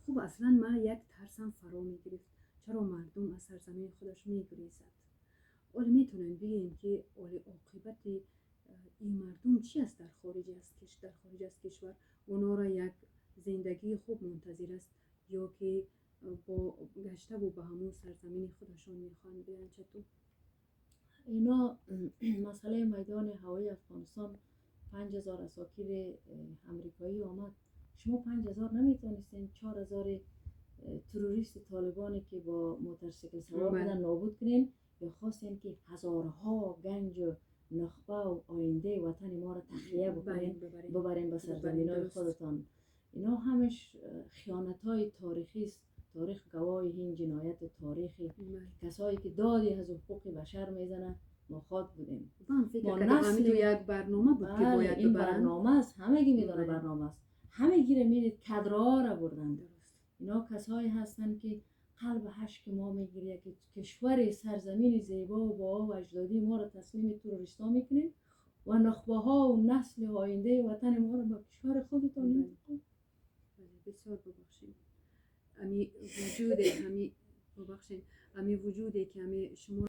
خوب اصلا من یک ترسم فرا میگرفت، چرا مردم از سرزمین خودش میگریزد؟ ولی میتونن بگین که ولی عاقبت این مردم چی است در خارج از کشور؟ اونا را یک زندگی خوب منتظر است یا که با گشته و به همون سرزمین خودشان میخوان بیان؟ چطور؟ اینا مسئله میدان هوایی افغانستان، 5000 عساکر امریکایی آمد. شما 5000 نمیتونستین 4000 تروریست طالبانی که با موتورسیکل سوار بودن نابود کنین، یا خواستین که هزارها گنج و نخبه و آینده وطن ما را تخلیه بکنین، ببرین به سرزمین های خودتان؟ اینا همش خیانت های تاریخی است. تاریخ گواه این جنایت تاریخی. کسایی که دادی از حقوق بشر میزنه، ما خواد بودیم. ما نسل یک برنامه بود که باید این برنامه است، همگی میدونه برنامه است. همه گیره میدید کدرها را بردن. اینا کسایی هستند که قلب هشک ما میگیره که کشور سرزمین زیبا و با و اجدادی ما را تسلیم تروریستا میکنیم و نخبه ها و نسل آینده وطن ما را به کشور خودتان انتقال. بسیار ببخشید، امی وجود امی ببخشید، امی وجودی که امی شما